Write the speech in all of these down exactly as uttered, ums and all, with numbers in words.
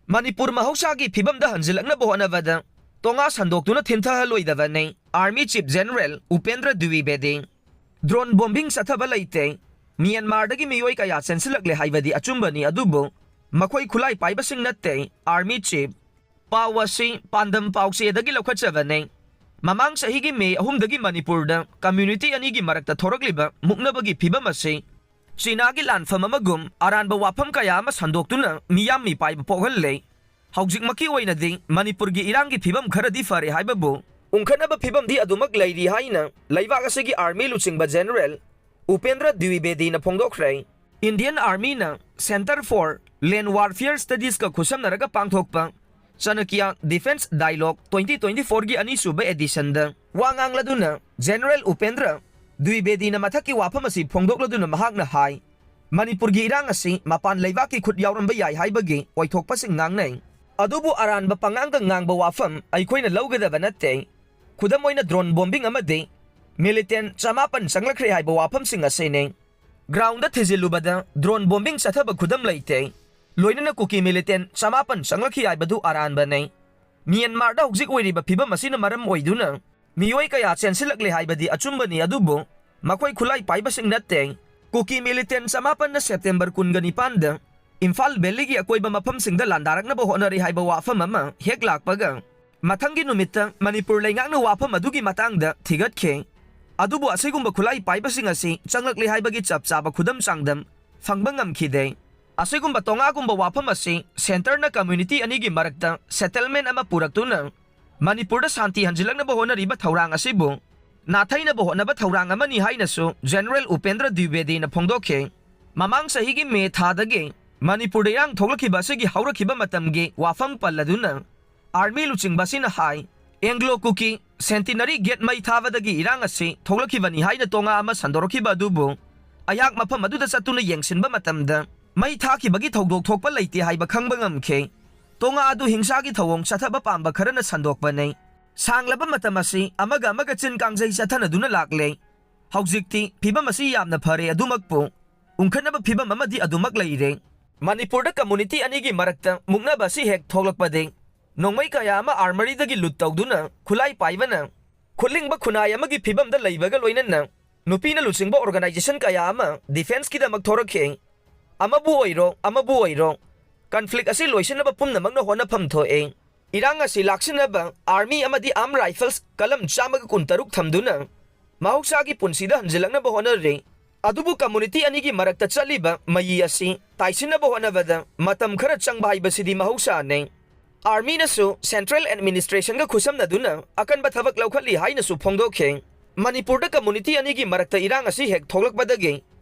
ꯃꯅꯤꯄꯨꯔ ꯃꯍꯧꯁꯥꯒꯤ ꯐꯤꯕꯝꯗ ꯍꯟꯖꯤꯜꯂꯛꯅꯕ ꯍꯣꯠꯅꯕꯗ ꯇꯣꯉꯥ ꯁꯟꯗꯣꯛꯇꯨꯅ ꯊꯤꯟꯊꯍꯜꯂꯣꯏꯗꯕꯅꯤ Army Chief General Upendra ꯗ꯭ꯋꯤꯕꯦꯗꯤ꯫ Drone bombing ꯆꯠꯊꯕ ꯂꯩꯇꯦ꯫ ꯃ꯭ꯌꯥꯟꯃꯥꯔꯗꯒꯤ ꯃꯤꯑꯣꯏ ꯀꯌꯥ ꯆꯦꯟꯁꯤꯜꯂꯛꯂꯦ ꯍꯥꯏꯕꯗꯤ ꯑꯆꯨꯝꯕꯅꯤ, ꯑꯗꯨꯕꯨ ꯃꯈꯣꯏ ꯈꯨꯠꯂꯥꯏ ꯄꯥꯏꯕꯁꯤꯡ ꯅꯠꯇꯦ, Army Chief꯫ ꯄꯥꯎ ꯑꯁꯤ ꯄꯥꯟꯗꯝ ꯄꯥꯎꯆꯦꯗꯒꯤ ꯂꯧꯈꯠꯆꯕꯅꯤ꯫ ꯃꯃꯥꯡ ꯆꯍꯤꯒꯤ ꯃꯦ ꯑꯍꯨꯝꯗꯒꯤ ꯃꯅꯤꯄꯨꯔꯗ community ꯑꯅꯤꯒꯤ ꯃꯔꯛꯇ ꯊꯣꯔꯛꯂꯤꯕ ꯃꯨꯛꯅꯕꯒꯤ ꯐꯤꯕꯝ ꯑꯁꯤ ꯆꯤꯅꯥꯒꯤ ꯂꯥꯟꯐꯝ ꯑꯃꯒꯨꯝ ꯑꯔꯥꯟꯕ ꯋꯥꯐꯝ ꯀꯌꯥ ꯑꯃ ꯁꯟꯗꯣꯛꯇꯨꯅ ꯃꯤꯌꯥꯝ ꯃꯤꯄꯥꯏꯕ ꯄꯣꯛꯍꯜꯂꯦ꯫ ꯍꯧꯖꯤꯛꯃꯛꯀꯤ ꯑꯣꯏꯅꯗꯤ ꯃꯅꯤꯄꯨꯔꯒꯤ ꯏꯔꯥꯡꯒꯤ ꯐꯤꯕꯝ ꯈꯔꯗꯤ ꯐꯔꯦ ꯍꯥꯏꯕꯕꯨ, ꯎꯪꯈꯠꯅꯕ ꯐꯤꯕꯝꯗꯤ ꯑꯗꯨꯃꯛ ꯂꯩꯔꯤ ꯍꯥꯏꯅ ꯂꯩꯕꯥꯛ ꯑꯁꯤꯒꯤ Army ꯂꯨꯆꯤꯡꯕ General Upendra ꯗ꯭ꯋꯤꯕꯦꯗꯤꯅ ꯐꯣꯡꯗꯣꯛꯈ꯭ꯔꯦ꯫ Indian Armyꯅ Center for Land Warfare Studiesꯀ ꯈꯨꯠꯁꯝꯅꯔꯒ ꯄꯥꯡꯊꯣꯛꯄ ꯆꯅꯀ꯭ꯌ Defence Dialogue twenty twenty-fourꯒꯤ ꯑꯅꯤꯁꯨꯕ editionꯗ ꯋꯥ ꯉꯥꯡꯂꯗꯨꯅ General ꯎꯄꯦꯟꯗ꯭ꯔ ꯗ꯭ꯋꯤꯕꯦꯗꯤꯅ ꯃꯊꯛꯀꯤ ꯋꯥꯐꯝ ꯑꯁꯤ ꯐꯣꯡꯗꯣꯛꯂꯗꯨꯅ ꯃꯍꯥꯛꯅ ꯍꯥꯏ, ꯃꯅꯤꯄꯨꯔꯒꯤ ꯏꯔꯥꯡ ꯑꯁꯤ ꯃꯄꯥꯟ ꯂꯩꯕꯥꯛꯀꯤ ꯈꯨꯠ ꯌꯥꯎꯔꯝꯕ ꯌꯥꯏ ꯍꯥꯏꯕꯒꯤ ꯑꯣꯏꯊꯣꯛꯄꯁꯤꯡ ꯉꯥꯡꯅꯩ꯫ ꯑꯗꯨꯕꯨ ꯑꯔꯥꯟꯕ ꯄꯉꯥꯡꯗ ꯉꯥꯡꯕ ꯋꯥꯐꯝ ꯑꯩꯈꯣꯏꯅ ꯂꯧꯒꯗꯕ ꯅꯠꯇꯦ꯫ ꯈꯨꯗꯝ ꯑꯣꯏꯅ drone bombing ꯑꯃꯗꯤ militant ꯆꯃꯥꯄꯟ ꯆꯪꯂꯛꯈ꯭ꯔꯦ ꯍꯥꯏꯕ ꯋꯥꯐꯝꯁꯤꯡ ꯑꯁꯤꯅꯤ꯫ Groundꯗ ꯊꯤꯖꯤꯜꯂꯨꯕꯗ drone bombing ꯆꯠꯊꯕ ꯈꯨꯗꯝ ꯂꯩꯇꯦ꯫ ꯂꯣꯏꯅꯅ ꯀꯨꯀꯤ militant ꯆꯃꯥꯄꯟ ꯆꯪꯂꯛꯈꯤ ꯍꯥꯏꯕꯗꯨ ꯑꯔꯥꯟꯕꯅꯤ꯫ ꯃ꯭ꯌꯥꯟꯃꯥꯔꯗ ꯍꯧꯖꯤꯛ ꯑꯣꯏꯔꯤꯕ ꯐꯤꯕꯝ ꯑꯁꯤꯅ ꯃꯔꯝ ꯑꯣꯏꯗꯨꯅ ꯃꯤꯑꯣꯏ ꯀꯌꯥ ꯆꯦꯟꯁꯤꯜꯂꯛꯂꯦ ꯍꯥꯏꯕꯗꯤ ꯑꯆꯨꯝꯕꯅꯤ, ꯑꯗꯨꯕꯨ ꯃꯈꯣꯏ ꯈꯨꯠꯂꯥꯏ ꯄꯥꯏꯕꯁꯤꯡ ꯅꯠꯇꯦ꯫ ꯀꯨꯀꯤ militant ꯆꯃꯥꯄꯟꯅ September ꯀꯨꯟꯒ ꯅꯤꯄꯥꯟꯗ ꯏꯝꯐꯥꯜ Valleyꯒꯤ ꯑꯀꯣꯏꯕ ꯃꯐꯝꯁꯤꯡꯗ ꯂꯥꯟꯗꯥꯔꯛꯅꯕ ꯍꯣꯠꯅꯔꯤ ꯍꯥꯏꯕ ꯋꯥꯐꯝ ꯑꯃ ꯍꯦꯛ ꯂꯥꯛꯄꯒ, ꯃꯊꯪꯒꯤ ꯅꯨꯃꯤꯠꯇ ꯃꯅꯤꯄꯨꯔ ꯂꯩꯉꯥꯛꯅ ꯋꯥꯐꯝ ꯑꯗꯨꯒꯤ ꯃꯇꯥꯡꯗ ꯊꯤꯒꯠꯈꯤ꯫ ꯑꯗꯨꯕꯨ ꯑꯁꯤꯒꯨꯝꯕ ꯈꯨꯠꯂꯥꯏ ꯄꯥꯏꯕꯁꯤꯡ ꯑꯁꯤ ꯆꯪꯂꯛꯂꯦ ꯍꯥꯏꯕꯒꯤ ꯆꯞ ꯆꯥꯕ ꯈꯨꯗꯝ ꯆꯥꯡꯗꯝ ꯐꯪꯕ ꯉꯝꯈꯤꯗꯦ꯫ ꯑꯁꯤꯒꯨꯝꯕ ꯇꯣꯉꯥꯒꯨꯝꯕ ꯋꯥꯐꯝ ꯑꯁꯤ centreꯅ community ꯑꯅꯤꯒꯤ ꯃꯔꯛꯇ settlement ꯑꯃ ꯄꯨꯔꯛꯇꯨꯅ ꯃꯅꯤꯄꯨꯔꯗ ꯁꯥꯟꯇꯤ ꯍꯟꯖꯤꯜꯂꯛꯅꯕ ꯍꯣꯠꯅꯔꯤꯕ ꯊꯧꯔꯥꯡ ꯑꯁꯤꯕꯨ ꯅꯥꯊꯩꯅꯕ ꯍꯣꯠꯅꯕ ꯊꯧꯔꯥꯡ ꯑꯃꯅꯤ ꯍꯥꯏꯅꯁꯨ General ꯎꯄꯦꯟꯗ꯭ꯔ ꯗ꯭ꯋꯤꯕꯦꯗꯤꯅ ꯐꯣꯡꯗꯣꯛꯈꯤ꯫ ꯃꯃꯥꯡ ꯆꯍꯤꯒꯤ ꯃꯦ ꯊꯥꯗꯒꯤ ꯃꯅꯤꯄꯨꯔꯗ ꯏꯔꯥꯡ ꯊꯣꯛꯂꯛꯈꯤꯕ ꯑꯁꯤꯒꯤ ꯍꯧꯔꯛꯈꯤꯕ ꯃꯇꯝꯒꯤ ꯋꯥꯐꯝ ꯄꯜꯂꯗꯨꯅ Army ꯂꯨꯆꯤꯡꯕ ꯑꯁꯤꯅ ꯍꯥꯏ, Anglo Kuki Centenary Gate ꯃꯩ ꯊꯥꯕꯗꯒꯤ ꯏꯔꯥꯡ ꯑꯁꯤ ꯊꯣꯛꯂꯛꯈꯤꯕꯅꯤ ꯍꯥꯏꯅ ꯇꯣꯉꯥ ꯑꯃ ꯁꯟꯗꯣꯔꯛꯈꯤꯕ ꯑꯗꯨꯕꯨ ꯑꯩꯍꯥꯛ ꯃꯐꯝ ꯑꯗꯨꯗ ꯆꯠꯇꯨꯅ ꯌꯦꯡꯁꯤꯟꯕ ꯃꯇꯝꯗ ꯃꯩ ꯊꯥꯈꯤꯕꯒꯤ ꯊꯧꯗꯣꯛ ꯊꯣꯛꯄ ꯂꯩꯇꯦ ꯍꯥꯏꯕ ꯈꯪꯕ ꯉꯝꯈꯤ꯫ ꯇꯣꯉꯥ ꯑꯗꯨ ꯍꯤꯡꯁꯥꯒꯤ ꯊꯧꯑꯣꯡ ꯆꯠꯊꯕ ꯄꯥꯝꯕ ꯈꯔꯅ ꯁꯟꯗꯣꯛꯄꯅꯤ꯫ ꯁꯥꯡꯂꯕ ꯃꯇꯝ ꯑꯁꯤ ꯑꯃꯒ ꯑꯃꯒ ꯆꯤꯟ ꯀꯥꯡꯖꯩ ꯆꯠꯊꯅꯗꯨꯅ ꯂꯥꯛꯂꯦ꯫ ꯍꯧꯖꯤꯛꯇꯤ ꯐꯤꯕꯝ ꯑꯁꯤ ꯌꯥꯝꯅ ꯐꯔꯦ, ꯑꯗꯨꯃꯛꯄꯨ ꯎꯪꯈꯠꯅꯕ ꯐꯤꯕꯝ ꯑꯃꯗꯤ ꯑꯗꯨꯃꯛ ꯂꯩꯔꯦ꯫ ꯃꯅꯤꯄꯨꯔꯗ ꯀꯝꯃ꯭ꯌꯨꯅꯤꯇꯤ ꯑꯅꯤꯒꯤ ꯃꯔꯛꯇ ꯃꯨꯛꯅꯕ ꯑꯁꯤ ꯍꯦꯛ ꯊꯣꯛꯂꯛꯄꯗꯒꯤ ꯅꯣꯡꯃꯩ ꯀꯌꯥ ꯑꯃ ꯑꯥꯔꯃꯔꯤꯗꯒꯤ ꯂꯨꯠ ꯇꯧꯗꯨꯅ ꯈꯨꯠꯂꯥꯏ ꯄꯥꯏꯕꯅ ꯈꯨꯠꯂꯤꯡꯕ ꯈꯨꯟꯅꯥꯏ ꯑꯃꯒꯤ ꯐꯤꯕꯝꯗ ꯂꯩꯕꯒ ꯂꯣꯏꯅꯅ ꯅꯨꯄꯤꯅ ꯂꯨꯆꯤꯡꯕ ꯑꯣꯔꯒꯅꯥꯏꯖꯦꯁꯟ ꯀꯌꯥ ꯑꯃ ꯗꯤꯐꯦꯟꯁꯀꯤꯗꯃꯛ ꯊꯣꯔꯛꯈꯤ꯫ ꯑꯃꯕꯨ ꯑꯣꯏꯔꯣ, ꯑꯃꯕꯨ ꯑꯣꯏꯔꯣ, ꯀꯟꯐ꯭ꯂꯤꯛ ꯑꯁꯤ ꯂꯣꯏꯁꯤꯟꯅꯕ ꯄꯨꯝꯅꯃꯛꯅ ꯍꯣꯠꯅꯐꯝ ꯊꯣꯛꯏ꯫ ꯏꯔꯥꯡ ꯑꯁꯤ ꯂꯥꯛꯁꯤꯟꯅꯕ ꯑꯥꯔꯃꯤ ꯑꯃꯗꯤ ꯑꯥꯔꯝ ꯔꯥꯏꯐꯜꯁ ꯀꯂꯝ ꯆꯥꯝꯃꯒ ꯀꯨꯟꯇꯔꯨꯛ ꯊꯝꯗꯨꯅ ꯃꯍꯧꯁꯥꯒꯤ ꯄꯨꯟꯁꯤꯗ ꯍꯟꯖꯤꯜꯂꯛꯅꯕ ꯍꯣꯠꯅꯔꯤ꯫ ꯑꯗꯨꯕꯨ ꯀꯝꯃ꯭ꯌꯨꯅꯤꯇꯤ ꯑꯅꯤꯒꯤ ꯃꯔꯛꯇ ꯆꯠꯂꯤꯕ ꯃꯌꯤ ꯑꯁꯤ ꯇꯥꯏꯁꯤꯟꯅꯕ ꯍꯣꯠꯅꯕꯗ ꯃꯇꯝ ꯈꯔ ꯆꯪꯕ ꯍꯥꯏꯕꯁꯤꯗꯤ ꯃꯍꯧꯁꯥꯅꯤ꯫ ꯑꯥꯔꯃꯤꯅꯁꯨ ꯁꯦꯟꯇ꯭ꯔꯦꯜ ꯑꯦꯗꯃꯤꯅꯤꯁꯇ꯭ꯔꯦꯁꯟꯒ ꯈꯨꯠꯁꯝꯅꯗꯨꯅ ꯑꯀꯟꯕ ꯊꯕꯛ ꯂꯧꯈꯠꯂꯤ ꯍꯥꯏꯅꯁꯨ ꯐꯣꯡꯗꯣꯛꯈꯤ꯫ ꯃꯅꯤꯄꯨꯔꯗ ꯀꯝꯃ꯭ꯌꯨꯅꯤꯇꯤ ꯑꯅꯤꯒꯤ ꯃꯔꯛꯇ ꯏꯔꯥꯡ ꯑꯁꯤ ꯍꯦꯛ ꯊꯣꯛꯂꯛꯄꯗꯒꯤ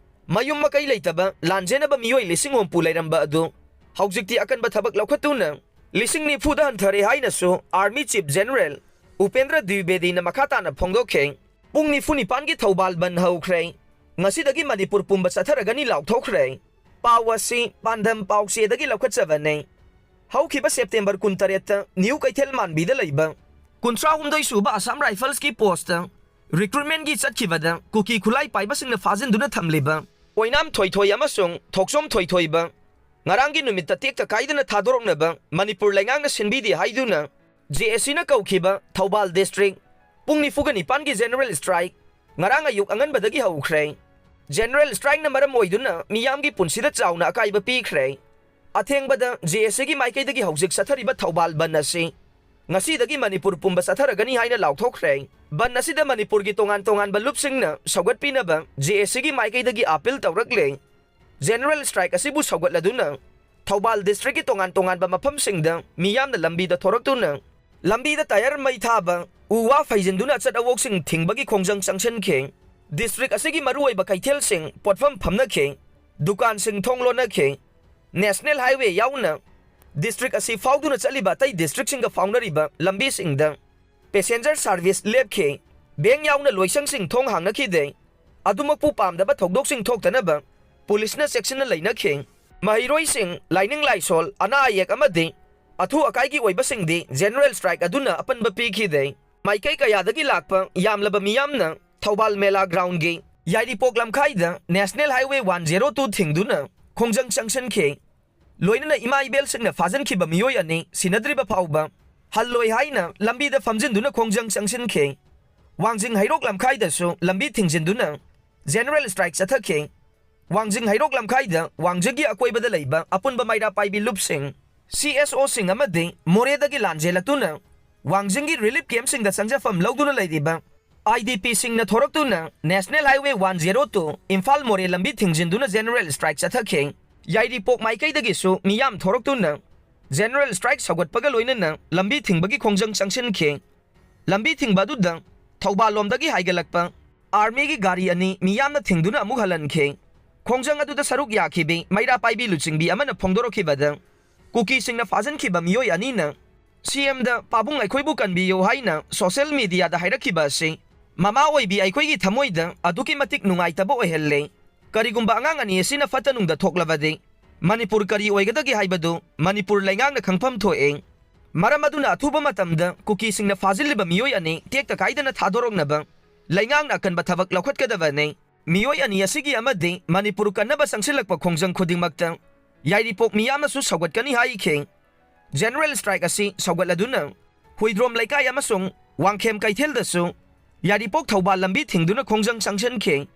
ꯃꯌꯨꯝ ꯃꯀꯩ ꯂꯩꯇꯕ ꯂꯥꯟꯖꯦꯟꯅꯕ ꯃꯤꯑꯣꯏ ꯂꯤꯁꯤꯡ ꯍꯨꯝꯐꯨ ꯂꯩꯔꯝꯕ ꯑꯗꯨ ꯍꯧꯖꯤꯛꯇꯤ ꯑꯀꯟꯕ ꯊꯕꯛ ꯂꯧꯈꯠꯇꯨꯅ ꯂꯤꯁꯤꯡ ꯅꯤꯐꯨꯗ ꯍꯟꯊꯔꯦ ꯍꯥꯏꯅꯁꯨ ꯑꯥꯔꯃꯤ ꯆꯤꯐ ꯖꯦꯅꯔꯦꯜ ꯎꯄꯦꯟꯗ꯭ꯔ ꯗ꯭ꯋꯤꯕꯦꯗꯤꯅ ꯃꯈꯥ ꯇꯥꯅ ꯐꯣꯡꯗꯣꯛꯈꯤ꯫ ꯄꯨꯡ ꯅꯤꯐꯨ ꯅꯤꯄꯥꯟꯒꯤ ꯊꯧꯕꯥꯜ ꯕꯟ ꯍꯧꯈ꯭ꯔꯦ꯫ ꯉꯁꯤꯗꯒꯤ ꯃꯅꯤꯄꯨꯔ ꯄꯨꯝꯕ ꯆꯠꯊꯔꯒꯅꯤ ꯂꯥꯎꯊꯣꯛꯈ꯭ꯔꯦ꯫ ꯄꯥꯎ ꯑꯁꯤ ꯄꯥꯟꯗꯝ ꯄꯥꯎꯆꯦꯗꯒꯤ ꯂꯧꯈꯠꯆꯕꯅꯦ꯫ ꯍꯧꯈꯤꯕ ꯁꯦꯞꯇꯦꯝꯕꯔ ꯀꯨꯟꯇꯔꯦꯠꯇ ꯅ꯭ꯌꯨ ꯀꯩꯊꯦꯜ ꯃꯥꯟꯕꯤꯗ ꯂꯩꯕ ꯀꯨꯟꯊ꯭ꯔꯥ ꯍꯨꯝꯗꯣꯏ ꯁꯨꯕ ꯑꯁꯥꯝ ꯔꯥꯏꯐꯜꯁꯀꯤ ꯄꯣꯁꯇ ꯔꯤꯀ꯭ꯔꯨꯠꯃꯦꯟꯒꯤ ꯆꯠꯈꯤꯕꯗ ꯀꯨꯀꯤ ꯈꯨꯠꯂꯥꯏ ꯄꯥꯏꯕꯁꯤꯡꯅ ꯐꯥꯖꯤꯟꯗꯨꯅ ꯊꯝꯂꯤꯕ ꯑꯣꯏꯅꯥꯝ ꯊꯣꯏꯊꯣꯏ ꯑꯃꯁꯨꯡ ꯊꯣꯛꯆꯣꯝ ꯊꯣꯏꯊꯣꯏꯕ ꯉꯔꯥꯡꯒꯤ ꯅꯨꯃꯤꯠꯇ ꯇꯦꯛꯇ ꯀꯥꯏꯗꯅ ꯊꯥꯗꯣꯔꯛꯅꯕ ꯃꯅꯤꯄꯨꯔ ꯂꯩꯉꯥꯛꯅ ꯁꯤꯟꯕꯤꯗꯦ ꯍꯥꯏꯗꯨꯅ ꯖꯦ ꯑꯦ ꯁꯤꯅ ꯀꯧꯈꯤꯕ ꯊꯧꯕꯥꯜ ꯗꯤꯁꯇ꯭ꯔꯤꯛ ꯄꯨꯡ ꯅꯤꯐꯨꯒ ꯅꯤꯄꯥꯟꯒꯤ ꯖꯦꯅꯔꯦꯜ ꯁ꯭ꯇ꯭ꯔꯥꯏꯛ ꯉꯔꯥꯡ ꯑꯌꯨꯛ ꯑꯉꯟꯕꯗꯒꯤ ꯍꯧꯈ꯭ꯔꯦ꯫ ꯖꯦꯅꯔꯦꯜ ꯁ꯭ꯇ꯭ꯔꯥꯏꯛꯅ ꯃꯔꯝ ꯑꯣꯏꯗꯨꯅ ꯃꯤꯌꯥꯝꯒꯤ ꯄꯨꯟꯁꯤꯗ ꯆꯥꯎꯅ ꯑꯀꯥꯏꯕ ꯄꯤꯈ꯭ꯔꯦ꯫ ꯑꯊꯦꯡꯕꯗ ꯖꯦ ꯑꯦ ꯁꯤꯒꯤ ꯃꯥꯏꯀꯩꯗꯒꯤ ꯍꯧꯖꯤꯛ ꯆꯠꯊꯔꯤꯕ ꯊꯧꯕꯥꯜ ꯕꯟ ꯑꯁꯤ ꯉꯁꯤꯗꯒꯤ ꯃꯅꯤꯄꯨꯔ ꯄꯨꯝꯕ ꯆꯠꯊꯔꯒꯅꯤ ꯍꯥꯏꯅ ꯂꯥꯎꯊꯣꯛꯈ꯭ꯔꯦ꯫ ꯕꯟ ꯑꯁꯤꯗ ꯃꯅꯤꯄꯨꯔꯒꯤ ꯇꯣꯉꯥꯟ ꯇꯣꯉꯥꯟꯕ ꯂꯨꯞꯁꯤꯡꯅ ꯁꯧꯒꯠꯄꯤꯅꯕ ꯖꯦ ꯑꯦ ꯁꯤꯒꯤ ꯃꯥꯏꯀꯩꯗꯒꯤ ꯑꯥꯄꯤꯜ ꯇꯧꯔꯛꯂꯦ꯫ ꯖꯦꯅꯔꯦꯜ ꯁ꯭ꯇ꯭ꯔꯥꯏꯛ ꯑꯁꯤꯕꯨ ꯁꯧꯒꯠꯂꯗꯨꯅ ꯊꯧꯕꯥꯜ ꯗꯤꯁꯇ꯭ꯔꯤꯛꯀꯤ ꯇꯣꯉꯥꯟ ꯇꯣꯉꯥꯟꯕ ꯃꯐꯝꯁꯤꯡꯗ ꯃꯤꯌꯥꯝꯅ ꯂꯝꯕꯤꯗ ꯊꯣꯔꯛꯇꯨꯅ ꯂꯝꯕꯤꯗ ꯇꯥꯌꯔ ꯃꯩ ꯊꯥꯕ, ꯎ ꯋꯥ ꯐꯩꯖꯤꯟꯗꯨꯅ ꯑꯆꯠ ꯑꯋꯣꯛꯁꯤꯡ ꯊꯤꯡꯕꯒꯤ ꯈꯣꯡꯖꯪ ꯆꯪꯁꯤꯟꯈꯤ꯫ ꯗꯤꯁꯇ꯭ꯔꯤꯛ ꯑꯁꯤꯒꯤ ꯃꯔꯨꯑꯣꯏꯕ ꯀꯩꯊꯦꯜꯁꯤꯡ ꯄꯣꯠꯐꯝ ꯐꯝꯅꯈꯤ, ꯗꯨꯀꯥꯟꯁꯤꯡ ꯊꯣꯡ ꯂꯣꯟꯅꯈꯤ꯫ ꯅꯦꯁꯅꯦꯜ ꯍꯥꯏꯋꯦ ꯌꯥꯎꯅ ꯗꯤꯁꯇ꯭ꯔꯤꯛ ꯑꯁꯤ ꯐꯥꯎꯗꯨꯅ ꯆꯠꯂꯤꯕ ꯑꯇꯩ ꯗꯤꯁꯇ꯭ꯔꯤꯛꯁꯤꯡꯒ ꯐꯥꯎꯅꯔꯤꯕ ꯂꯝꯕꯤꯁꯤꯡꯗ ꯄꯦꯁꯦꯟꯖꯔ ꯁꯥꯔꯚꯤꯁ ꯂꯦꯞꯈꯤ꯫ ꯕꯦꯡ ꯌꯥꯎꯅ ꯂꯣꯏꯁꯪꯁꯤꯡ ꯊꯣꯡ ꯍꯥꯡꯅꯈꯤꯗꯦ꯫ ꯑꯗꯨꯃꯛꯄꯨ ꯄꯥꯝꯗꯕ ꯊꯧꯗꯣꯛꯁꯤꯡ ꯊꯣꯛꯇꯅꯕ ꯄꯨꯂꯤꯁꯅ ꯆꯦꯛꯁꯤꯟꯅ ꯂꯩꯅꯈꯤ꯫ ꯃꯍꯩꯔꯣꯏꯁꯤꯡ, ꯂꯥꯏꯅꯤꯡ ꯂꯥꯏꯁꯣꯜ, ꯑꯅꯥ ꯑꯌꯦꯛ ꯑꯃꯗꯤ ꯑꯊꯨ ꯑꯀꯥꯏꯒꯤ ꯑꯣꯏꯕꯁꯤꯡꯗꯤ ꯖꯦꯅꯔꯦꯜ ꯁ꯭ꯇ꯭ꯔꯥꯏꯛ ꯑꯗꯨꯅ ꯑꯄꯟꯕ ꯄꯤꯈꯤꯗꯦ꯫ ꯃꯥꯏꯀꯩ ꯀꯌꯥꯗꯒꯤ ꯂꯥꯛꯄ ꯌꯥꯝꯂꯕ ꯃꯤꯌꯥꯝꯅ ꯊꯧꯕꯥꯜ ꯃꯦꯂꯥ ꯒ꯭ꯔꯥꯎꯟꯒꯤ ꯌꯥꯏꯔꯤꯄꯣꯛ ꯂꯝꯈꯥꯏꯗ national highway one zero two ꯊꯤꯡꯗꯨꯅ ꯈꯣꯡꯖꯪ ꯆꯪꯁꯤꯟꯈꯤ꯫ ꯂꯣꯏꯅꯅ ꯏꯃꯥ ꯏꯕꯦꯜꯁꯤꯡꯅ ꯐꯥꯖꯤꯟꯈꯤꯕ ꯃꯤꯑꯣꯏ ꯑꯅꯤ ꯁꯤꯟꯅꯗ꯭ꯔꯤꯕ ꯐꯥꯎꯕ ꯍꯜꯂꯣꯏ ꯍꯥꯏꯅ ꯂꯝꯕꯤꯗ ꯐꯝꯖꯤꯟꯗꯨꯅ ꯈꯣꯡꯖꯪ ꯆꯪꯁꯤꯟꯈꯤ꯫ ꯋꯥꯡꯖꯤꯡ ꯍꯩꯔꯣꯛ ꯂꯝꯈꯥꯏꯗꯁꯨ ꯂꯝꯕꯤ ꯊꯤꯡꯖꯤꯟꯗꯨꯅ ꯖꯦꯅꯔꯦꯜ ꯁ꯭ꯇ꯭ꯔꯥꯏꯛ ꯆꯠꯊꯈꯤ꯫ ꯋꯥꯡꯖꯤꯡ ꯍꯩꯔꯣꯛ ꯂꯝꯈꯥꯏꯗ ꯋꯥꯡꯖꯤꯡꯒꯤ ꯑꯀꯣꯏꯕꯗ ꯂꯩꯕ ꯑꯄꯨꯟꯕ ꯃꯩꯔꯥ ꯄꯥꯏꯕꯤ ꯂꯨꯞꯁꯤꯡ, ꯁꯤ ꯑꯦꯁ ꯑꯣꯁꯤꯡ ꯑꯃꯗꯤ ꯃꯣꯔꯦꯗꯒꯤ ꯂꯥꯟ ꯆꯦꯜꯂꯛꯇꯨꯅ ꯋꯥꯡꯖꯤꯡꯒꯤ ꯔꯤꯂꯤꯐ ꯀꯦꯝꯞꯁꯤꯡꯗ ꯆꯪꯖꯐꯝ ꯂꯧꯗꯨꯅ ꯂꯩꯔꯤꯕ I D ꯄꯤꯁꯤꯡꯅ ꯊꯣꯔꯛꯇꯨꯅ National Highway one zero two Imphal ꯃꯣꯔꯦ ꯂꯝꯕꯤ ꯊꯤꯡꯖꯤꯟꯗꯨꯅ ꯖꯦꯅꯔꯦꯜ ꯁ꯭ꯇ꯭ꯔꯥꯏꯛ ꯆꯠꯊꯈꯤ꯫ ꯌꯥꯏꯔꯤꯄꯣꯛ ꯃꯥꯏꯀꯩꯗꯒꯤꯁꯨ ꯃꯤꯌꯥꯝ ꯊꯣꯔꯛꯇꯨꯅ ꯖꯦꯅꯔꯦꯜ ꯁ꯭ꯇ꯭ꯔꯥꯏꯛ ꯁꯧꯒꯠꯄꯒ ꯂꯣꯏꯅꯅ ꯂꯝꯕꯤ ꯊꯤꯡꯕꯒꯤ ꯈꯣꯡꯖꯪ ꯆꯪꯁꯤꯟꯈꯤ꯫ ꯂꯝꯕꯤ ꯊꯤꯡꯕ ꯑꯗꯨꯗ ꯊꯧꯕꯥꯜ ꯂꯣꯝꯗꯒꯤ ꯍꯥꯏꯒꯠꯂꯛꯄ ꯑꯥꯔꯃꯤꯒꯤ ꯒꯥꯔꯤ ꯑꯅꯤ ꯃꯤꯌꯥꯝꯅ ꯊꯤꯡꯗꯨꯅ ꯑꯃꯨꯛ ꯍꯜꯍꯟꯈꯤ꯫ ꯈꯣꯡꯖꯪ ꯑꯗꯨꯗ ꯁꯔꯨꯛ ꯌꯥꯈꯤꯕꯤ ꯃꯩꯔꯥ ꯄꯥꯏꯕꯤ ꯂꯨꯆꯤꯡꯕꯤ ꯑꯃꯅ ꯐꯣꯡꯗꯣꯔꯛꯈꯤꯕꯗ, ꯀꯨꯀꯤꯁꯤꯡꯅ ꯐꯥꯖꯤꯟꯈꯤꯕ ꯃꯤꯑꯣꯏ ꯑꯅꯤꯅ ꯁꯤ ꯑꯦꯝꯗ "ꯄꯥꯕꯨꯡ, ꯑꯩꯈꯣꯏꯕꯨ ꯀꯟꯕꯤꯌꯨ" ꯍꯥꯏꯅ ꯁꯣꯁꯤꯌꯦꯜ ꯃꯤꯗꯤꯌꯥꯗ ꯍꯥꯏꯔꯛꯈꯤꯕ ꯑꯁꯤ ꯃꯃꯥ ꯑꯣꯏꯕꯤ ꯑꯩꯈꯣꯏꯒꯤ ꯊꯃꯣꯏꯗ ꯑꯗꯨꯛꯀꯤ ꯃꯇꯤꯛ ꯅꯨꯡꯉꯥꯏꯇꯕ ꯑꯣꯏꯍꯜꯂꯦ꯫ ꯀꯔꯤꯒꯨꯝꯕ ꯑꯉꯥꯡ ꯑꯅꯤ ꯑꯁꯤꯅ ꯐꯠꯇ ꯅꯨꯡꯗ ꯊꯣꯛꯂꯕꯗꯤ ꯃꯅꯤꯄꯨꯔ ꯀꯔꯤ ꯑꯣꯏꯒꯗꯒꯦ ꯍꯥꯏꯕꯗꯨ ꯃꯅꯤꯄꯨꯔ ꯂꯩꯉꯥꯛꯅ ꯈꯪꯐꯝ ꯊꯣꯛꯑꯦ꯫ ꯃꯔꯝ ꯑꯗꯨꯅ ꯑꯊꯨꯕ ꯃꯇꯝꯗ ꯀꯨꯀꯤꯁꯤꯡꯅ ꯐꯥꯖꯤꯜꯂꯤꯕ ꯃꯤꯑꯣꯏ ꯑꯅꯤ ꯇꯦꯛꯇ ꯀꯥꯏꯗꯅ ꯊꯥꯗꯣꯔꯛꯅꯕ ꯂꯩꯉꯥꯛꯅ ꯑꯀꯟꯕ ꯊꯕꯛ ꯂꯧꯈꯠꯀꯗꯕꯅꯤ꯫ ꯃꯤꯑꯣꯏ ꯑꯅꯤ ꯑꯁꯤꯒꯤ ꯑꯃꯗꯤ ꯃꯅꯤꯄꯨꯔ ꯀꯟꯅꯕ ꯆꯪꯁꯤꯜꯂꯛꯄ ꯈꯣꯡꯖꯪ ꯈꯨꯗꯤꯡꯃꯛꯇ ꯌꯥꯏꯔꯤꯄꯣꯛ ꯃꯤꯌꯥꯝꯅꯁꯨ ꯁꯧꯒꯠꯀꯅꯤ ꯍꯥꯏꯈꯤ꯫ ꯖꯦꯅꯔꯦꯜ ꯁ꯭ꯇ꯭ꯔꯥꯏꯛ ꯑꯁꯤ ꯁꯧꯒꯠꯂꯗꯨꯅ ꯍꯨꯏꯗ꯭ꯔꯣꯝ ꯂꯩꯀꯥꯏ ꯑꯃꯁꯨꯡ ꯋꯥꯡꯈꯦꯝ ꯀꯩꯊꯦꯜꯗꯁꯨ ꯌꯥꯏꯔꯤꯄꯣꯛ ꯊꯧꯕꯥꯜ ꯂꯝꯕꯤ ꯊꯤꯡꯗꯨꯅ ꯈꯣꯡꯖꯪ ꯆꯪꯁꯤꯟꯈꯤ꯫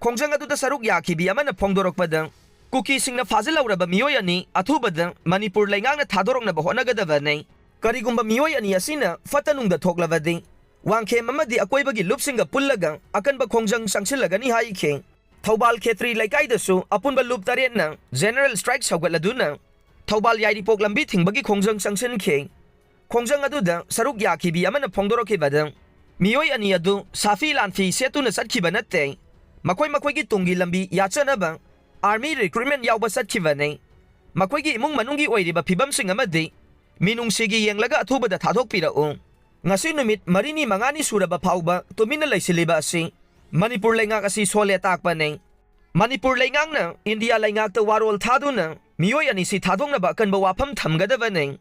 ꯈꯣꯡꯖꯪ ꯑꯗꯨꯗ ꯁꯔꯨꯛ ꯌꯥꯈꯤꯕꯤ ꯑꯃꯅ ꯐꯣꯡꯗꯣꯔꯛꯄꯗ, ꯀꯨꯀꯤꯁꯤꯡꯅ ꯐꯥꯖꯤꯜꯍꯧꯔꯕ ꯃꯤꯑꯣꯏ ꯑꯅꯤ ꯑꯊꯨꯕꯗ ꯃꯅꯤꯄꯨꯔ ꯂꯩꯉꯥꯛꯅ ꯊꯥꯗꯣꯔꯛꯅꯕ ꯍꯣꯠꯅꯒꯗꯕꯅꯤ꯫ ꯀꯔꯤꯒꯨꯝꯕ ꯃꯤꯑꯣꯏ ꯑꯅꯤ ꯑꯁꯤꯅ ꯐꯠꯇ ꯅꯨꯡꯗ ꯊꯣꯛꯂꯕꯗꯤ ꯋꯥꯡꯈꯦꯝ ꯑꯃꯗꯤ ꯑꯀꯣꯏꯕꯒꯤ ꯂꯨꯞꯁꯤꯡꯒ ꯄꯨꯜꯂꯒ ꯑꯀꯟꯕ ꯈꯣꯡꯖꯪ ꯆꯪꯁꯤꯜꯂꯒꯅꯤ ꯍꯥꯏꯈꯤ꯫ ꯊꯧꯕꯥꯜ ꯈꯦꯇ꯭ꯔꯤ ꯂꯩꯀꯥꯏꯗꯁꯨ ꯑꯄꯨꯟꯕ ꯂꯨꯞ ꯇꯔꯦꯠꯅ ꯖꯦꯅꯔꯦꯜ ꯁ꯭ꯇ꯭ꯔꯥꯏꯛ ꯁꯧꯒꯠꯂꯗꯨꯅ ꯊꯧꯕꯥꯜ ꯌꯥꯏꯔꯤꯄꯣꯛ ꯂꯝꯕꯤ ꯊꯤꯡꯕꯒꯤ ꯈꯣꯡꯖꯪ ꯆꯪꯁꯤꯟꯈꯤ꯫ ꯈꯣꯡꯖꯪ ꯑꯗꯨꯗ ꯁꯔꯨꯛ ꯌꯥꯈꯤꯕꯤ ꯑꯃꯅ ꯐꯣꯡꯗꯣꯔꯛꯈꯤꯕꯗ, ꯃꯤꯑꯣꯏ ꯑꯅꯤ ꯑꯗꯨ ꯁꯥꯐꯤ ꯂꯥꯟꯐꯤ ꯁꯦꯠꯇꯨꯅ ꯆꯠꯈꯤꯕ ꯅꯠꯇꯦ꯫ ꯃꯈꯣꯏ ꯃꯈꯣꯏꯒꯤ ꯇꯨꯡꯒꯤ ꯂꯝꯕꯤ ꯌꯥꯠꯆꯅꯕ ꯑꯥꯔꯃꯤ ꯔꯤꯀ꯭ꯔꯨꯠꯃꯦꯟ ꯌꯥꯎꯕ ꯆꯠꯈꯤꯕꯅꯤ꯫ ꯃꯈꯣꯏꯒꯤ ꯏꯃꯨꯡ ꯃꯅꯨꯡꯒꯤ ꯑꯣꯏꯔꯤꯕ ꯐꯤꯕꯝꯁꯤꯡ ꯑꯃꯗꯤ ꯃꯤꯅꯨꯡꯁꯤꯒꯤ ꯌꯦꯡꯂꯒ ꯑꯊꯨꯕꯗ ꯊꯥꯗꯣꯛꯄꯤꯔꯛꯎ꯫ ꯉꯁꯤ ꯅꯨꯃꯤꯠ ꯃꯔꯤꯅꯤ ꯃꯉꯥꯅꯤ ꯁꯨꯔꯕ ꯐꯥꯎꯕ ꯇꯨꯃꯤꯟꯅ ꯂꯩꯁꯤꯜꯂꯤꯕ ꯑꯁꯤ ꯃꯅꯤꯄꯨꯔ ꯂꯩꯉꯥꯛ ꯑꯁꯤ ꯁꯣꯜꯂꯦ ꯇꯥꯛꯄꯅꯤ꯫ ꯃꯅꯤꯄꯨꯔ ꯂꯩꯉꯥꯛꯅ ꯏꯟꯗꯤꯌꯥ ꯂꯩꯉꯥꯛꯇ ꯋꯥꯔꯣꯜ ꯊꯥꯗꯨꯅ ꯃꯤꯑꯣꯏ ꯑꯅꯤꯁꯤ ꯊꯥꯗꯣꯛꯅꯕ ꯑꯀꯟꯕ ꯋꯥꯐꯝ ꯊꯝꯒꯗꯕꯅꯤ꯫